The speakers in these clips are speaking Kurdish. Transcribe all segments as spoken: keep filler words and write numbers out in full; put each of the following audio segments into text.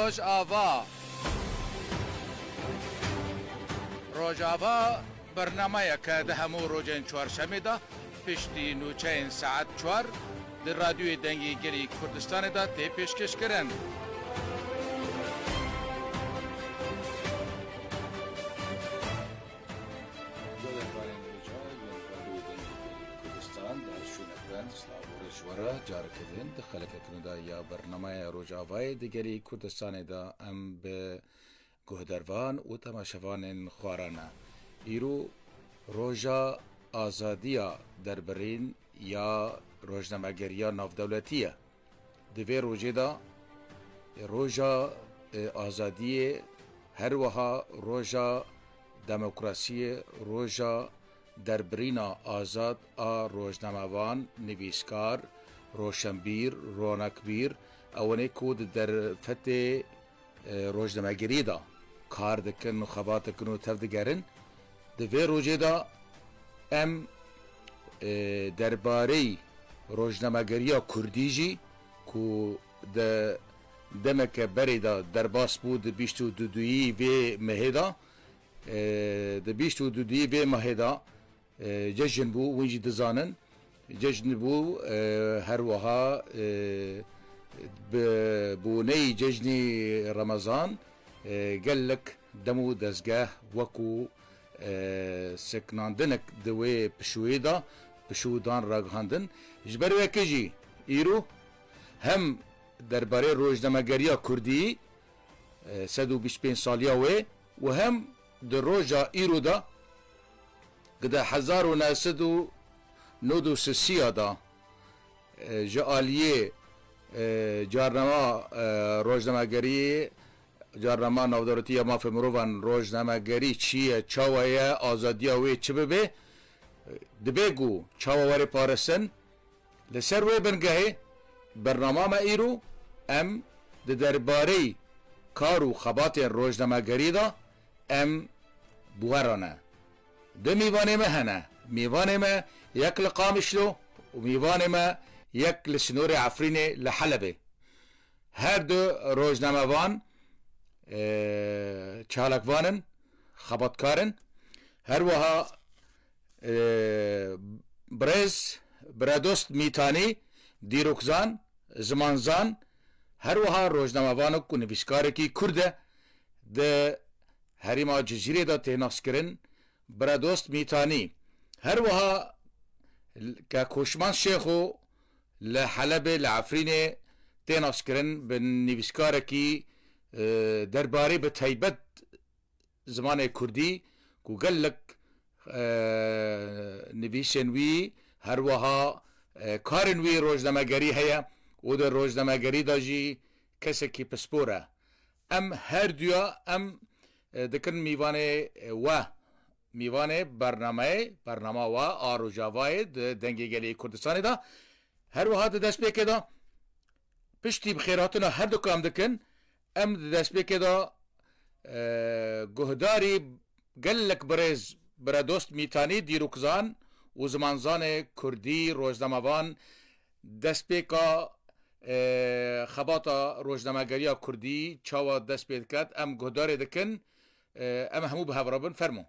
Rojava. Rojava bernameyeke di hemû rojên çarşemê de piştî nûçeyên saet çar di Radyoyê Dengê Gelê Kurdistanê de tê pêşkêşkirin. Guhdarên hêja yên Radyoyê Dengê Gelê Kurdistan di her şûnek bin, silav û rêz ji we re. Careke din di xelekek nû de ya bernameya Rojavayê di Gelê Kurdistanê de em bi guhdarvan û temaşevanên xwe re ne. Îro roja azadiya derbirîn ya rojnamegeriya navdewletî ye. Di vê rojê de roja, e, azadiyê, her wiha roja demokrasiyê, roja derbirîna azad a rojnamevan, nivîskar, roşenbîr, ronakbîr, ewanê ku di derfetê, e, rojnamegerî de kar dikin û xebat dikin û tevdigerin. Di vê rojê de em, e, derbarê rojnamegeriya kurdî jî ku di demeke berê de derbas bû, di bîst û duyî vê mehê de, e, di bîst û duyî vê mehê de, e, cejn bû, hûn jî dizanin. Cejn bû, e, her wiha, e, bi boneyî cejnî Remezan, e, gelek dem û dezgeh wekû, e, sekinandinek di wê pişûyê de pişû dan ragihandin. Ji ber weke jî îro hem derbarê rojnamegeriya kurdî, e, sed û bîst pênc saliya wê û hem di roja îro de, ki di hezar û neh sed û nod û sisiya de, e, ji aliyê, e, carnama, e, rojnamegeriyê, carnama navdewletî ya mafê mirovan, rojnamegerî çi ye, çawa ye, azadiya wê çi bibe, e, dibe ku çawa were parastin, Li ser wê bingehê bernama me îro em di derbarê kar û xebatên rojnamegerî de em bi we re ne. Du mîvanê me hene. Mîvanê me yek li Qamişlo û mîvanê me yek li sînorê Efrînê li Helebê. Her du rojnamevan, e, çalakvan in, xebatkar in. Her wiha, e, birêz, Biradost Mîtanî, dîrokzan, zimanzan, her wiha rojnamevan û nivîskarekî Kurd e, di herêma Cizîrê de tê naskirin, Biradost Mîtanî. Her wiha Kek Hoşman Şêxo li Helebê, li Efrînê tê naskirin bi nivîskarekî, e, derbarê bi taybet zimanê kurdî ku gelek, e, nivîsên wî, her wiha, e, karên wî rojnamegerî heye û di rojnamegerî de jî kesekî pispor e. Em her duya em, e, dikin mîvanê, e, we, mîvanê bernameyê, bernama we a Rojavayê di Dengê Gelê Kurdistanê de. Her wiha di destpêkê de piştî bi xêrhatina her du kam dikin, em di destpêkê de, e, guhdarî gelek birêz, Biradost Mîtanî, dîrokzan û zimanzanê kurdî, rojnamevan, destpêka, e, xebata rojnamegeriya kurdî çawa dest pê diket, em guhdarê dikin, e, em hemû bi hev re bin. Fermo.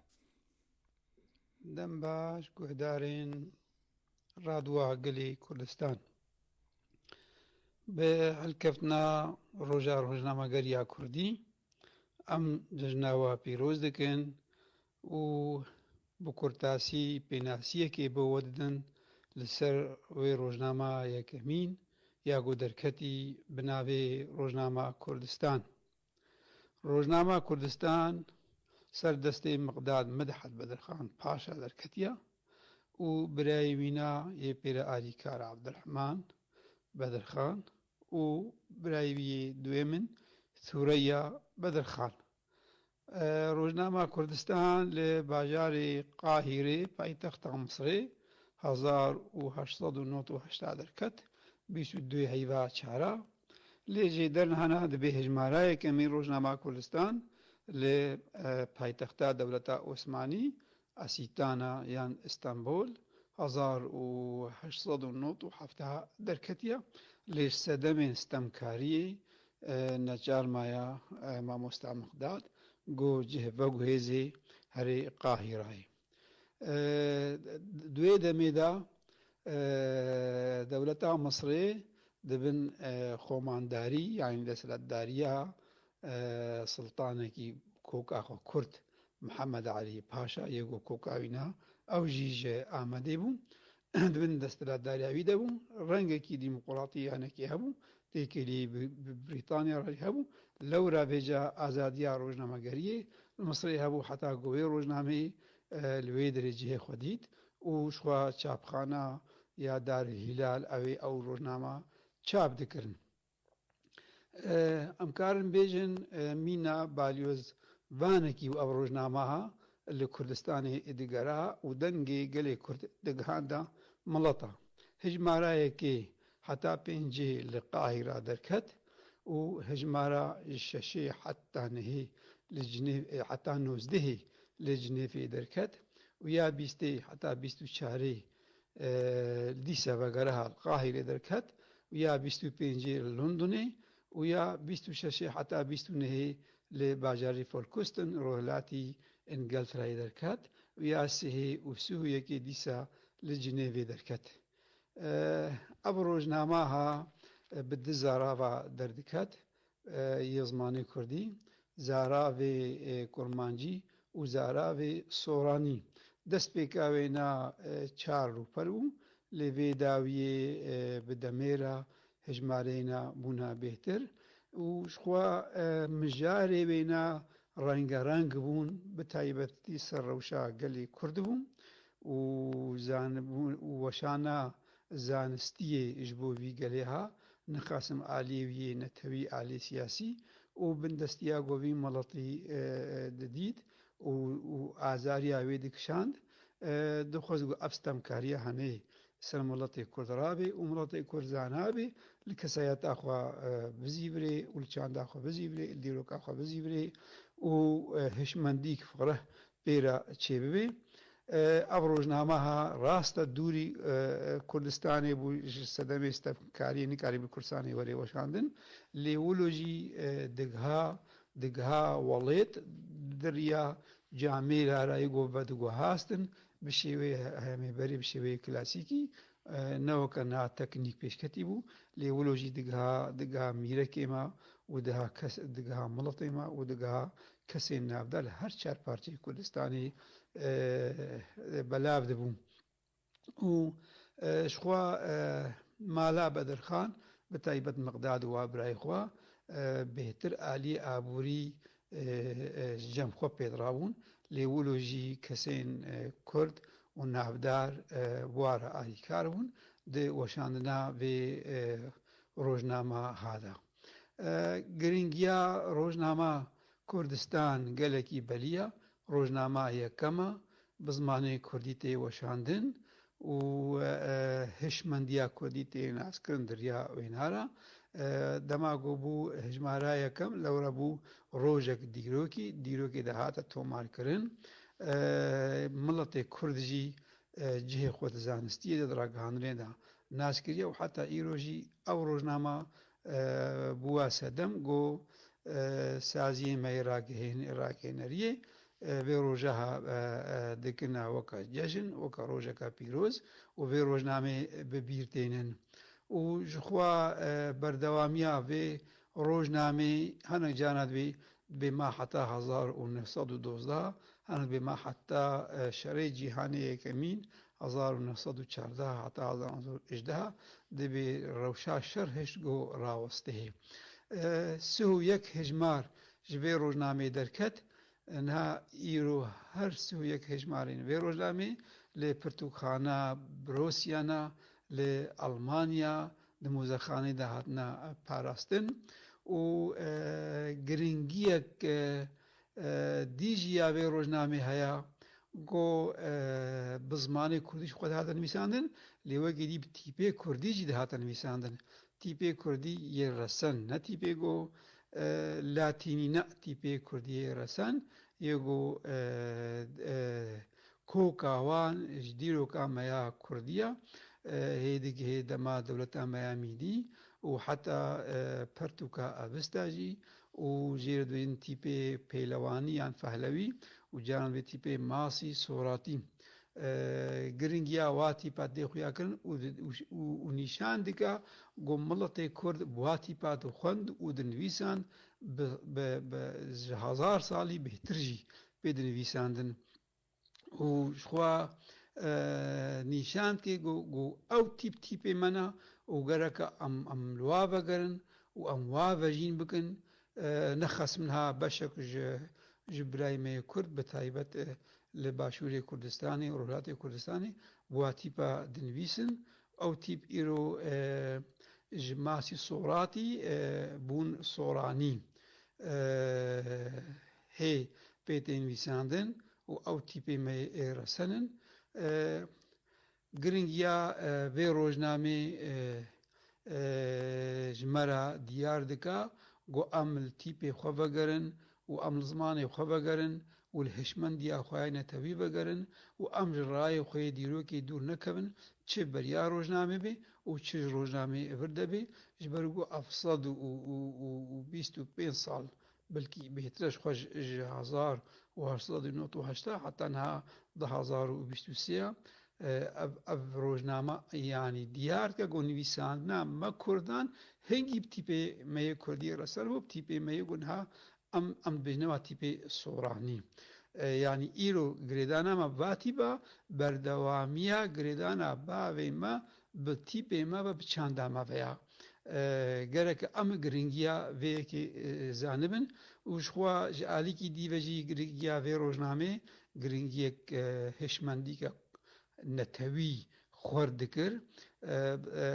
Dem baş, guhdarên Radwa Gelê Kurdistan. Bi helkeftina Roja Rojnamegeriya Kurdî, em cejna we pîroz dikin û bi kurtasî pênasiyekê bi we didin li ser wê rojnama yekemîn ya ku derketî bi navê Rojnama Kurdistan. Rojnama Kurdistan ser destê Miqdad Midhat Bedirxan Paşa derketiya û birayê wîna yê pêre alîkar Abdurrahman Bedirxan û birayê wî yê duyê min Sûreya Bedirxan. E, Rojnama Kurdistan li bajarê Qahîrê, paytexta Misirê, hezar û heşt sed û nod û heşt derket, bîst û du heyva çara. Lê jêder niha niha dibe hejmara yekemîn Rojnama Kurdistan li, e, paytexta dewleta Osmanî, Asîtana yan Îstanbul, hezar û heşt sed û nod û heft derketiye. Lê ji sedemên stemkariyê e, neçar maya, e, mamosta Miqdad, go cih veguhêzê herê Qahîrayê. E, di wê demê de, e, dewleta Misrê di bin, e, xomandarî, yanî desthilatdariya, e, siltanekî koka xwe Kurd, Mihemed Elî Paşa, yê ku koka wî ne, ew jî ji Amedê bû. Di bin desthilatdariya wî de bû. Rengekî demokratî yanekî hebû. Têkilî bi, bi Brîtanya re jî hebû. Lewra vêca azadiya rojnamegeriyê li Misrê hebû heta ku wê rojnameyê, e, li wê derê cihê xwe dît û ji xwe çapxana ya Darul Hilal ew ê ew rojnama çap dikirin. E, em karin bêjin, e, mîna balyozvanekî û ev rojnama ha li Kurdistanê digera û dengê gelê Kurd digihanda mileta. Hijmara yekê heta pêncê li Qahîra derket û hijmara şeşê heta nehê li Cinêv-, e, heta nozdehê li Cinêvê derket û ya bîstê heta bîst û çarê, e, dîsa vegere ha li Qahîrê derket û ya bîst û pêncê li Londonê û ya bîst û şeşê heta bîst û nehê li bajarî Folkestone, rojhilatî Îngelterayê derket û ya sihê û sih û yekê dîsa li Cinêvê derket. E, ev rojnama ha, e, bi du zarava derdiket, e, yê zimanê kurdî, zaravê, e, kurmancî û zaravê soranî. Destpêka wêna, e, çar rûpel bû, lê vê dawiyê, e, bi demê re hejmareyna bûna bêhtir û ji xwe, e, mijarê wêna rengereng bûn, bi taybetî ser rewşa gelê Kurd bû û zanibûn û weşana zanistiyê ji bo vî gelê ha, nixasim aliyê wî yê netewî, aliyê siyasî û bindestiya ku vî miletî, e, e, didît û, û azariya wê dikişand, e, dixwest ku ev stemkariya hene ser miletê Kurd rabe û miletê Kurd zanabe, li kesayeta xwe, e, bizîvirê û li çanda xwe bizîvirê, li dîroka xwe bizîvirê û, e, hişmendîk fireh pê re çêbibe. E, ev rojname ha rast e dûrî, e, Kurdistanê bû, ji sedemê stemkariyê nikarî bi Kurdistanê were weşandin. Lê wilo jî, e, digiha, digiha welêt di riya camêra re yê ku vediguhastin bi şêweyê he-, hemêberê, bi şêweyê klasîkî, e, ne weke niha teknîk pêşketî bû, lê wilo jî digiha, digiha mîrekê me û diha kes, digiha miletê me û digiha kesên navdar li her çar parçeyê Kurdistanê, e, belav dibû. Û, e, ji xwe, e, mala Bedirxan, bi taybet Miqdad û wa birayê xwe, e, bêhtir aliyê aborî, e, e, ji cem xwe pêdirabûn, lê wilo jî kesên, e, Kurd û navdar, e, bi wa re alîkar bûn di weşandina vê, e, rojnama ha de. E, giringiya rojnama Kurdistan gelekî belî ye. Rojnama yekem e, bi zimanê kurdî tê weşandin û, e, hişmendiya kurdî tê naskirin di riya wêna re. E, dema ku bû hejmara yekem, lewre bû rojek dîrokî, dîrokê de hate tomarkirin. E, miletê kurd jî, e, cihê xwe di zanistiyê de, di ragihandinê de nas kiriye û heta îro jî ew rojnama, e, bûwa sedem ku, e, saziyên me yê ragihên-, ragihêneriyê, e, vê roja ha, e, e, dikine weke cejn, weke rojeke pîroz û vê rojnamê bi bîr tênin. Û ji xwe, e, berdewamiya vê rojnamê hinek carna dibê, dibê ma heta hezar û neh sed û dozdeh, hinek dibê ma heta, e, şerê cîhanê yekemîn, hezar û neh sed û çardeh heta hezar û neh sed û hejdeh, dibê rewşa şer hişt ku rawestihê. E, sih û yek hejmar ji vê rojnamê derket, niha îro her sih û yek hejmarên vê rojnamê li pirtûkxana Brosiyana li Almanya di muzexanê de hatine parastin û, e, giringiyek, e, e, dî jî ya vê rojnamê heye ku, e, bi zimanê kurdî ji xwe dihate nivîsandin, lê wekî dî bi tîpê kurdî jî dihate nivîsandin. Tîpê kurdî yê resen, ne tîpê ku, e, latînî, ne, tîpê kurdî yê resen, yê ku, e, e, koka wan ji dîroka me ya kurdî ye, e, hê digihê dema dewleta me ya mîdî û heta, e, pertûka Avesta jî û jê re dibêjin tîpê pêlewanî yan fehlewî û caran vê tîpê masî soratî. E, giringiya wa tîpa tê xuya kirin û di-, û, û, û nîşan dike ku miletê Kurd bi wa tîpa dixwend û dinivîsand bi, bi, bi ji hezar salî bêhtir jî pê dinivîsandin. Û ji xwe, e, nîşan dike ku, ku ew tîp tîpê me ne û gereke em, em li wa vegerin û em wa vejîn bikin. E, nexas min ha beşek ji, ji birayê me yê Kurd, bi taybet, e, li Başûrê Kurdistanê û Rojhilatê Kurdistanê bi wa tîpa dinivîsin. Ew tîp îro, e, ji masî soratî, e, bûn soranî. E, hê pê tên nivîsandin û ew tîpê me yê resen in. E, giringiya, e, vê rojnamê, e, e, ji me re diyar dike ku em li tîpê xwe vegerin û em li zimanê xwe vegerin û li hişmendiya xwe ya netewî vegerin û em ji rayê xwe yê dîrokê dûr nekevin, çi beriya rojnamê be û çi ji rojnameyê vir de be, ji ber ku ev sed û, û, û, û bîst û pênc sal, belkî bêhtir e, ji xwe ji, ji hezar û heşt sed û nod û heşt heta niha du hezar û bîst û sê, e, ev, ev rojname, yanî diyar dike ku nivîsandina me Kurdan hingî bi tîpê me yê Kurdî re ser bû, bi tîpê me yê ku niha em, em dibêjine wa tîpê soranî. E, yanî îro girêdana me va tîpa, berdewamiya girêdana bavê me bi tîpê me ve, bi çanda me ve ya. E, gerek em giringiya vê yekê, e, zanibin û ji xwe ji alîkî dî ve jî giringiya vê rojnamê giringiyek, e, hişmendîke netewî xwar dikir. E, e,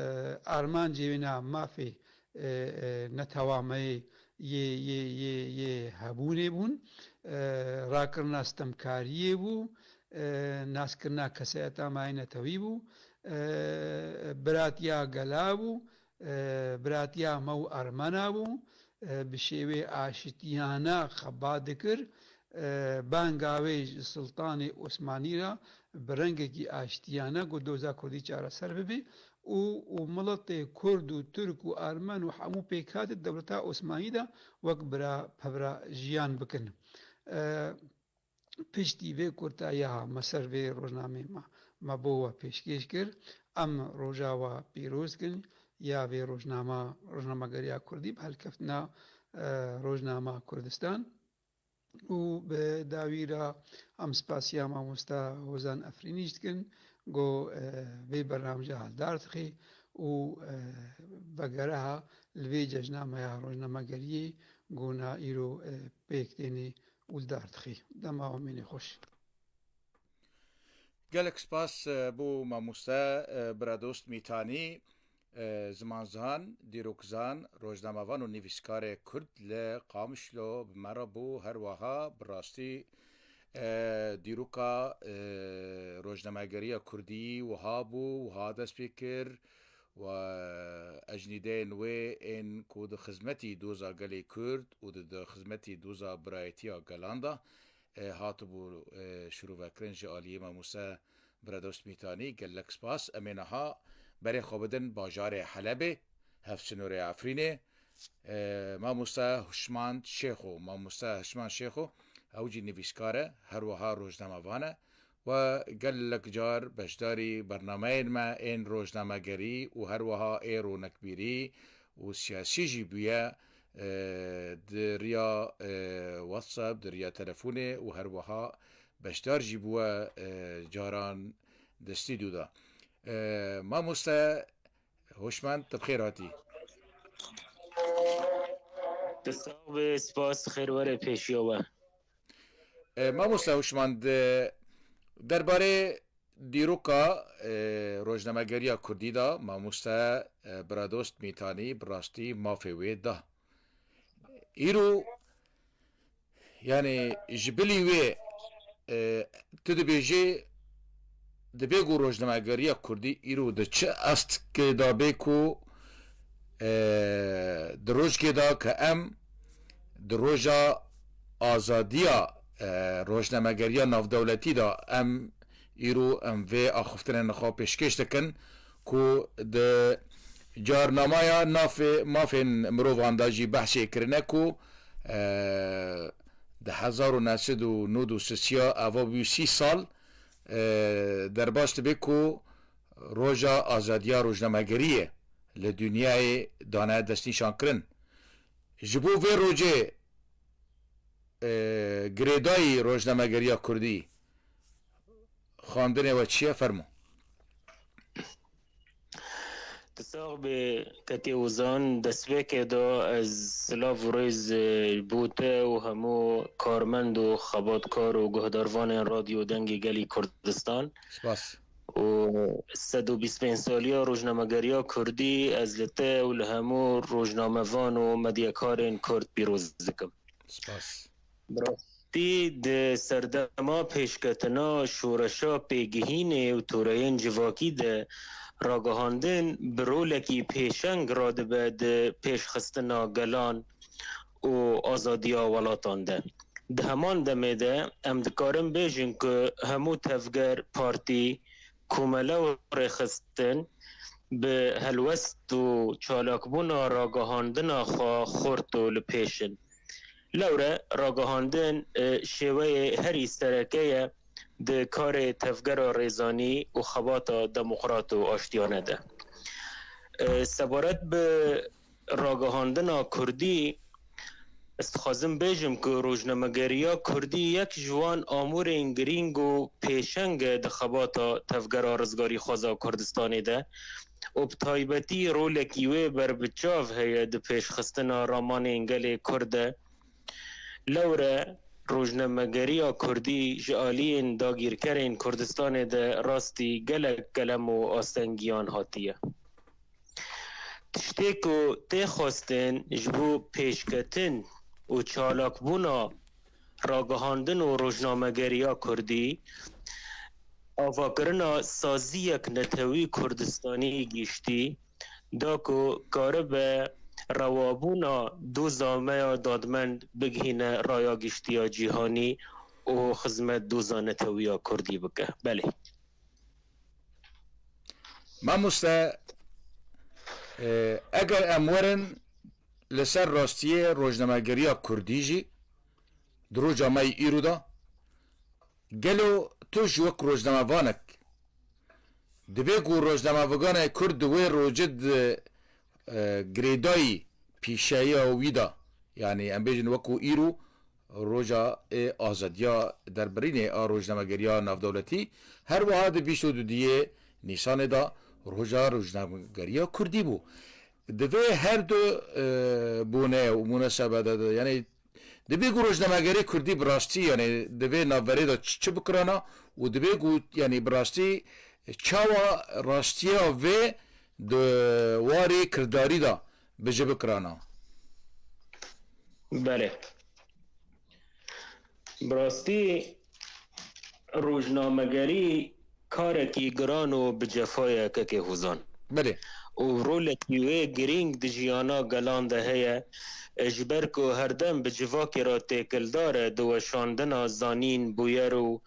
armancê wê na mafê, e, e, netewa me yê, yê, yê, yê, yê hebûnê bûn. E, rakirina stemkariyê bû, e, naskirina kesayeta me yê netewî bû, e, biratiya gela bû, e, biratiya me û ermena bû, e, bi şêwê aşitiyane xebat dikir, e, banga wê ji Sultanê Osmanî re bi rengekî aştiyane ku doza Kurdî çareser bibe û, û miletê Kurd û Tirk û Ermen û hemû pêkhatê dewleta Osmanî de wek bira pevra jiyan bikin. E, Piştî vê kurtayiya me ser vê rojnamê me, me bo we pêşkêş kir. Em roja we pîroz kin ya vê rojnama, rojnamegeriya Kurdî bi helkeftina, e, rojnama Kurdistan. Û bi dawî re em spasiya mamosta Hozan Efrînî jî dikin, ku, e, vê bernamja hildar dixî û, e, vegereha li vê cejna me ya rojnamegeriyê, ku na îro, e, pêk têne û li dar dixî. Dema we mînê xweş. Gelek spas, e, bo mamoste, e, Biradost Mîtanî, e, zimanzan, dîrokzan, rojnamevan û nivîskarê Kurd li Qamişlo bi me re bû. Her wiha bi rastî, e, dîroka, e, rojnamegeriya Kurdî wiha bû, wiha dest pê kir. Û ez ji nîdeyên wê ên ku di xizmetî doza gelê Kurd û di, di xizmetî doza birayetiya gelan de, e, hatibû, e, şirovekirin ji aliyê Mamûse Biradost Mîtanî, gelek spas. Em ê niha berê xwe bidin bajarê Helebê, hevsînorê Efrînê. E, Mamûse Hişmand Şêxo, Mamûse Hişmand Şêxo, ew jî nivîskar e, her wiha rojnamevan e. We gelek car beşdarî bernameyên me ên rojnamegerî û her wiha ê ronekbîrî û siyasî jî bûye, e, di riya, e, WhatsApp, di riya telefonê û her wiha beşdar jî bûye, e, caran di stûdyo de. E, mamoste Hoşmend, tu bi xêr hatî. Tu sax bî, spas, xêr were pêşiya we. E, mamoste Hoşmend, e, derbarê dîroka, e, rojnamegeriya Kurdî de mamoste, e, Biradost Mîtanî bi rastî mafê wê da. Îro, yanî ji bilî wê, e, tu dibêjî, dibê ku rojnamegeriya Kurdî îro di çi astkê de bê ku, e, di rojkê de ke em di roja azadiya, e, rojnamegeriya navdewletî de em îro em vê axiftinên xwe pêşkêş dikin ku di Carnamaya nafê mafên mirovan de jî behsê kirine ku, e, di hezar û neh sed û nod û sisiya eva bû sî sal, e, derbas dibe ku roja azadiya rojnamegeriyê li dinyayê dane destnîşankirin. Ji bo vê rojê, e, girêdayî rojnamegeriya kurdî, xwendinê we çi ye? Fermo. Tu sax bê kekê Ozan, destpêkê de ez silav û rêz, e, bo te û hemû karmend û xebatkar û guhdarvanên Radyo Dengê Gelî Kurdistan Spas. û sed û bîst pênc saliya rojnamegeriya kurdî ez li te û li hemû rojnamevan û medyakarên kurd pîroz dikim. Spas. Bi rastî di serdema pêşketina şoreşa pêgihînê û toreyên civakî de ragihandin bi rolekî pêşeng radibe di pêşxistina gelan û azadiya welatan de. Di heman demê de em dikarin bêjin ku hemû tevger, partî, komele û rêxistin bi helwest û çalakbûna ragihandina xwe xurt û li pêş in. Lewre ragihandin, e, şêweyê herî sereke ye di karê tevgera rêzanî û xebata demokrat û aştiyane de. E, sebaret bi ragihandina kurdî, ez dixwazim bêjim ku rojnamegeriya kurdî yek ji wan amûrên girîng û pêşeng e di xebata tevgera rizgarîxwaza Kurdistanê de û bi taybetî rolekî wê berbiçav heye di pêşxistina ramanên gelê kurd de. Lewre rojnamegeriya kurdî ji aliyên dagîrkerên Kurdistanê de rastî gelek kelem û astengiyan hatiye. Tiştê ku tê xwestin ji bo pêşketin û çalakbûna ragihandin û rojnamegeriya kurdî, avakirina saziyek netewî Kurdistanî giştî, da ku karibe rewabûna doza me ya dadmend bigihîne raya giştî ya cîhanî û xizmet doza netewî ya kurdî bike. Belê. Mamoste, e, eger em werin li ser rastiyê rojnamegeriya kurdî jî di roja me yî îro de, gelo tu ji wek rojnamevanek dibê ku rojnamevanê kurd di wê rojê di, e, girêdayî pîşeya wî de, yanî em bêjin wekû îro, roja ê azadiya derbirînê a rojnamegeriya navdewletî, her wiha di bîst û duyê Nîsanê de roja rojnamegeriya kurdî bû. Di vê her du, e, bûne û munasebete de, yanî dibê ku rojnamegerê kurdî bi rastî, yanî di vê navberê de çi, çi bikirana û dibê ku, yanî bi rastî çawa rastiya vê di warê kirdarî de bi ji bikirana? Belê. Bi rastî rojnamegerî karekî giran û bi cefa ye kekê Hozan. Belê. Û rolekî wê girîng di jiyana gelan de heye, e, ji ber ku herdem bi civakê re têkildar e di weşandina zanîn, bûyer û,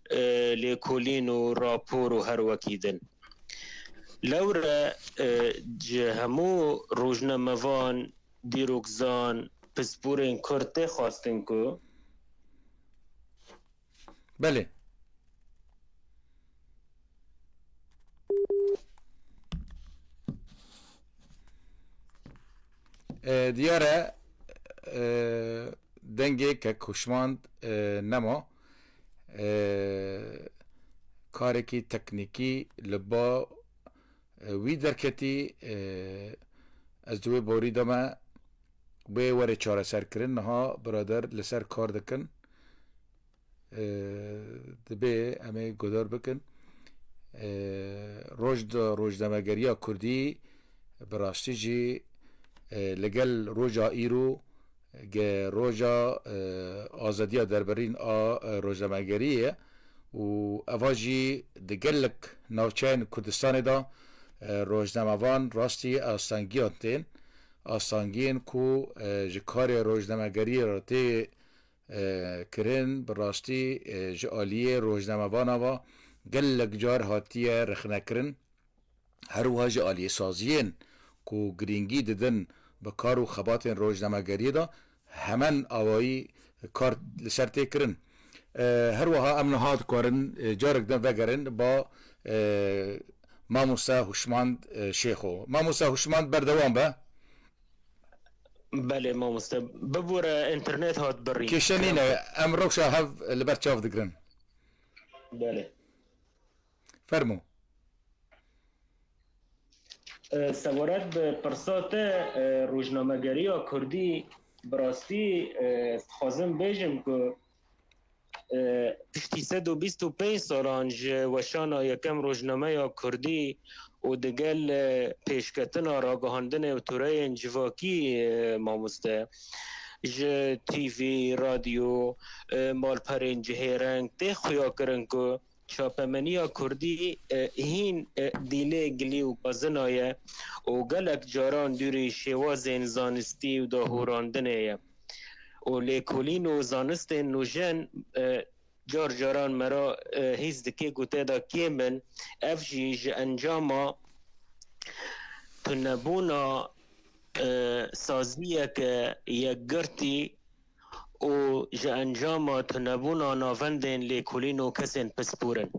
e, lêkolîn û rapor û her wekî din. Lewre, e, ji hemû rojnamevan, dîrokzan, pisporên kurd tê xwestin ku Belê. E, diyar e, e, dengê kek Huşmand, e, nema. E, karekî teknîkî li ba, e, wî derketî, e, ez di wê borî de me wê were çareserkirin. Niha birader li ser kar dikin. E, dibê em ê guhdar bikin. E, roj de, rojnamegeriya kurdî bi rastî jî, e, li gel roja îro ge roja, e, azadiya derbirîn a, e, rojnamegeriyê ye û eva jî di gelek navçeyên Kurdistanê de, e, rojnamevan rastî astengiyan tên. Astengiyên ku, e, ji karê rojnamegeriyê re tê, e, kirin, bi rastî, e, ji aliyê rojnamevana ve gelek car hatiye rexnekirin. Her wiha ji aliyê saziyên ku girîngî didin bi kar û xebatên rojnamegeriyê de, hemen awayî kar li ser tê kirin. E, her wiha em niha dikarin, e, carek din vegerin ba, e, Mamoste Huşmand, e, Şêxo. Mamoste Huşmand, berdewam be. Belê mamoste. Bibûre, înternet hat birî. Kêşe nîne, em rewşa hev li ber çav digirin. Belê. Fermo. E, sebaret bi pirsa te, e, rojnamegeriya kurdî, bi rastî, e, dixwazim bêjim ku, e, piştî sed û bîst û pênc salan ji weşana yekem rojnameya kurdî û digel, e, pêşketina ragihandinê û toreyên civakî, e, mamoste, ji T V, radyo, e, malperên cihêreng tê xuya kirin ku çapemeniya kurdî, e, hîn, e, dîlê gilî û gazina ye û gelek caran dûrî şêwazên zanistî û dahûrandinê ye. Û lêkolîn û zanistên nûjen, e, car caran me re, e, hîs dike ku tê de kêm in. Ev jî ji encama tunebûna, e, saziyeke yekgirtî û ji encama tunebûna navendên lêkolîn û kesên pispor in.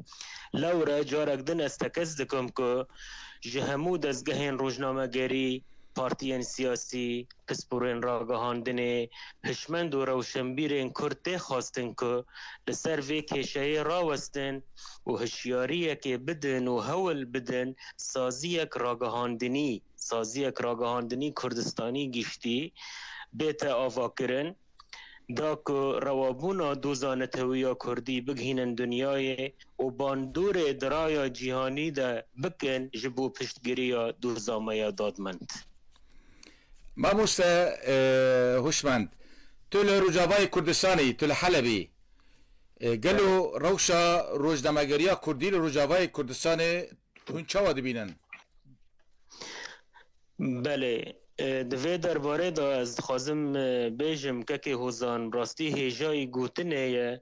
Lewre carek din ez tekez dikim ku ji hemû dezgehên rojnamegerî, partiyên siyasî, pisporên ragihandinê, hişmend û rewşenbîrên kurd tê xwestin ku li ser vê kêşeyê rawestin û hişyariyekê bidin û hewl bidin saziyek ragihandinî, saziyek ragihandinî Kurdistanî giştî bête avakirin, da ku rewabûna doza netewî ya kurdî bigihînin dinyayê û bandorê di raya cîhanî de bikin ji bo piştgiriya doza me ya dadmend. Mamoste, e, Huşmend, tu li Rojavayê Kurdistanê yî, tu li Helebê yî. E, gelo rewşa rojnamegeriya kurdî li Rojavayê Kurdistanê hûn çawa dibînin? Belê, e, di vê derbarê de ez dixwazim, e, bêjim, kekê Hozan, rastî hêjayî gotinê ye.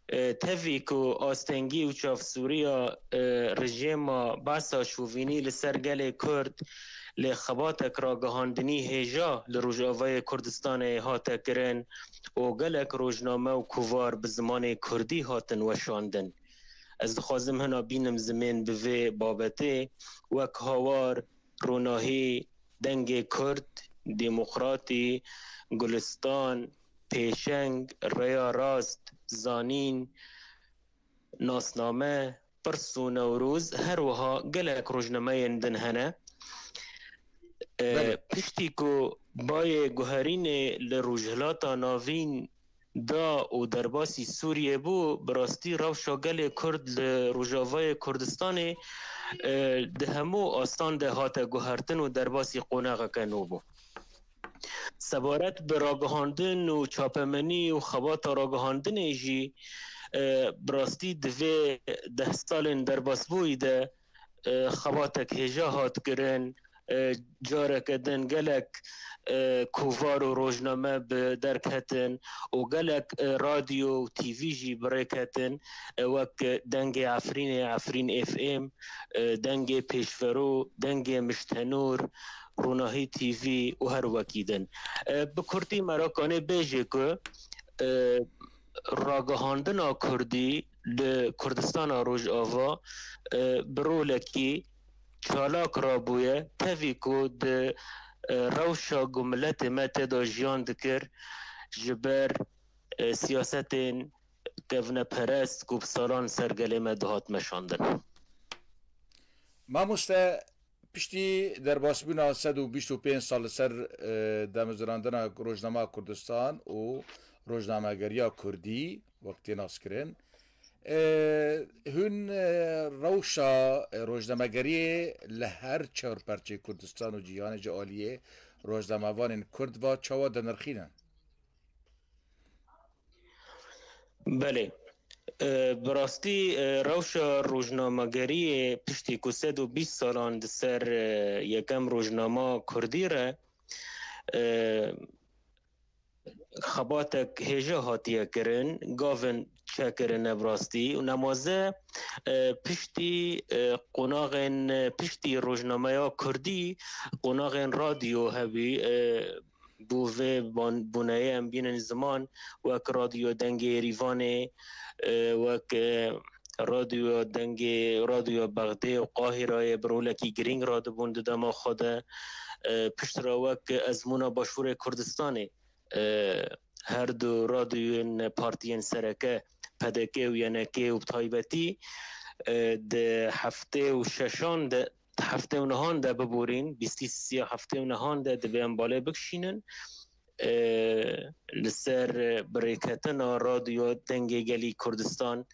E, tevî ku astengî û çavsûriya, e, rejêma Basa şovînî li ser gelê Kurd lê xebatek ragihandinî hêja li Rojavayê Kurdistanê hate kirin û gelek rojname û kovar bi zimanê kurdî hatin weşandin. Ez dixwazim hina bînim zimên bi vê babetê, wek Hawar, Ronahî, Dengê Kurd, Demokratî, Gulistan, Pêşeng, Rêya Rast, Zanîn, Nasname, Pirs û Newroz, her wiha gelek rojnameyên din hene. E, Belê. Piştî ku bayê guherînê li Rojhilata Navîn da û derbasî Sûriyê bû, bi rastî rewşa gelê Kurd li Rojavayê Kurdistanê, e, di hemû astan de hate guhertin û derbasî qonaxeke nû bû. Sebaret bi ragihandin û çapemenî û xebata ragihandinê jî, e, bi rastî di vê deh salên derbasbûyî de, e, xebatek hêja hat kirin, e, careke din gelek, e, kovar û rojname bi derketin û gelek, e, radyo û T V jî bi rê ketin, e, wek Dengê Efrînê, Efrîn F M, e, Dengê Pêşvero, Dengê Miştenûr, Ronahî T V û her wekî din. E, bi kurtî me re kanê bêje ku, e, ragihandina kurdî li Kurdistana Rojava, e, bi rolekî çalak rabûye, tevî ku di, e, rewşa ku miletê me tê de jiyan dikir, ji ber, e, siyasetên kevneperest ku bi salan ser gelê me dihat meşandin. Mamoste, piştî derbasbûna sed û bîst û pênc sal li ser, e, damezrandina rojnama Kurdistan û rojnamegeriya Kurdî, wek tê naskirin, e, hûn, e, rewşa, e, rojnamegeriyê li her çar perçê Kurdistan û cîhanê ji aliyê rojnamevanên Kurd ve çawa dinirxînin? Belê. E, bi rastî, e, rewşa rojnamegeriyê piştî ku sed û bîst salan di ser, e, yekem rojnama kurdî re, e, xebatek hêja hatiye kirin, gavin çekirine bi rastî û nemaze, e, piştî, e, qonaxên, e, piştî rojnameya kurdî, qonaxên radyo hebî, e, bû vê ban-, bûneyê em bînin ziman, wek Radyo Dengê Êrîvanê, e, wek, e, Radyo Dengê, Radyo Bexdê û Qahirayê bi rolekî girîng radibûn di dema xwe de. E, piştre wek ezmûna Başûrê Kurdistanê, e, her du radyoyên partiyên sereke P D K û Y N K û bi taybetî, e, di heftê û şeşan de, di heftê û nehan de biborîn, bîstî sisiya heftê û nehan de divê em balê bikişînin. E, li ser, e, birêketina Radyo Dengê Gelî Kurdistan,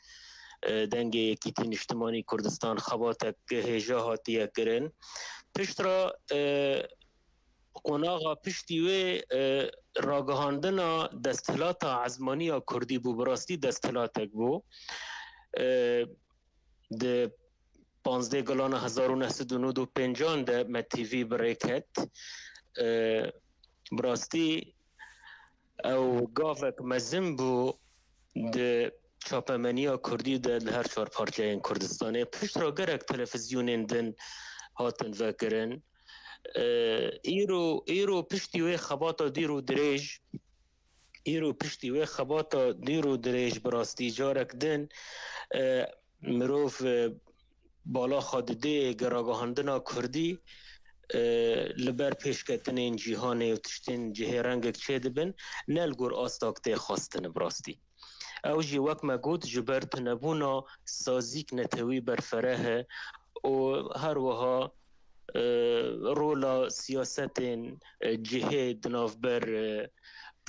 e, Dengê Yekîtî Niştimanî Kurdistan xebatek hêja hatiye kirin. Piştre, e, qonaxa piştî wê, e, ragihandina desthilata ezmaniya kurdî bû, bi rastî desthilatek bû. E, di panzdeh Gulana hezar û neh sed û nod û pêncan de Me T V bi rê ket. E, bi rastî ew gavek mezin bû di çapemeniya kurdî de li her çar parçeyên Kurdistanê. Piştre gelek televîzyonên din hatin vekirin. E, îro, îro piştî wê xebata dîr û dirêj, îro piştî wê xebata dîr û dirêj bi rastî carek din, e, mirov, e, bala xwe didê ragihandina kurdî, e, li ber pêşketinên cîhanê û tiştên cihê rengek çêdibin, ne li gor asta ku tê xwestin bi rastî. Ew jî wek me got, ji ber tunebûna sazîk netewî berfereh e û her wiha, e, rola siyasetên, e, cihê di navber, e,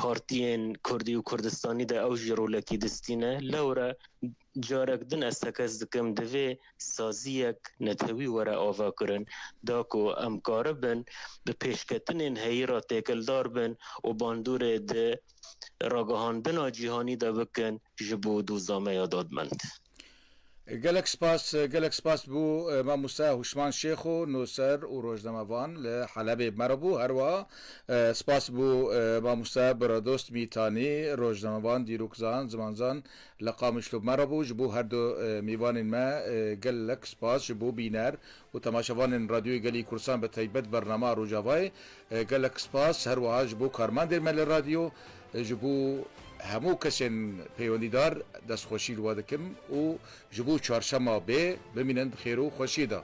partiyên kurdî û kurdistanî de ew jî rolekî distîne. Lewre carek din ez tekez dikim, divê saziyek netewî were avakirin, da ku em karibin bi pêşketinên heyî re têkildar bin û bandorê di ragihandina cîhanî de bikin ji bo doza me ya dadmend. Gelek spas, gelek spas bo, e, mamoste Huşman Şêxo, nûser û rojnamevan li Helebê bi me re bû. Her wiha, e, spas bo, e, mamoste Biradost Mîtanî, rojnamevan, dîrokzan, zimanzan li Qamişlo bi me re bû. Ji bo her du, e, mêvanên me, e, gelek spas. Ji bo bîner û temaşevanên Radyoyê Gelî Kurdistan, bi taybet bernama Rojavayê, e, gelek spas. Her wiha ji bo karmendên me li radyo, e, ji bo hemû kesên peywendîdar destxweşî li we dikim û ji bo çarşema bê bimînin di xêr û xweşiyê de.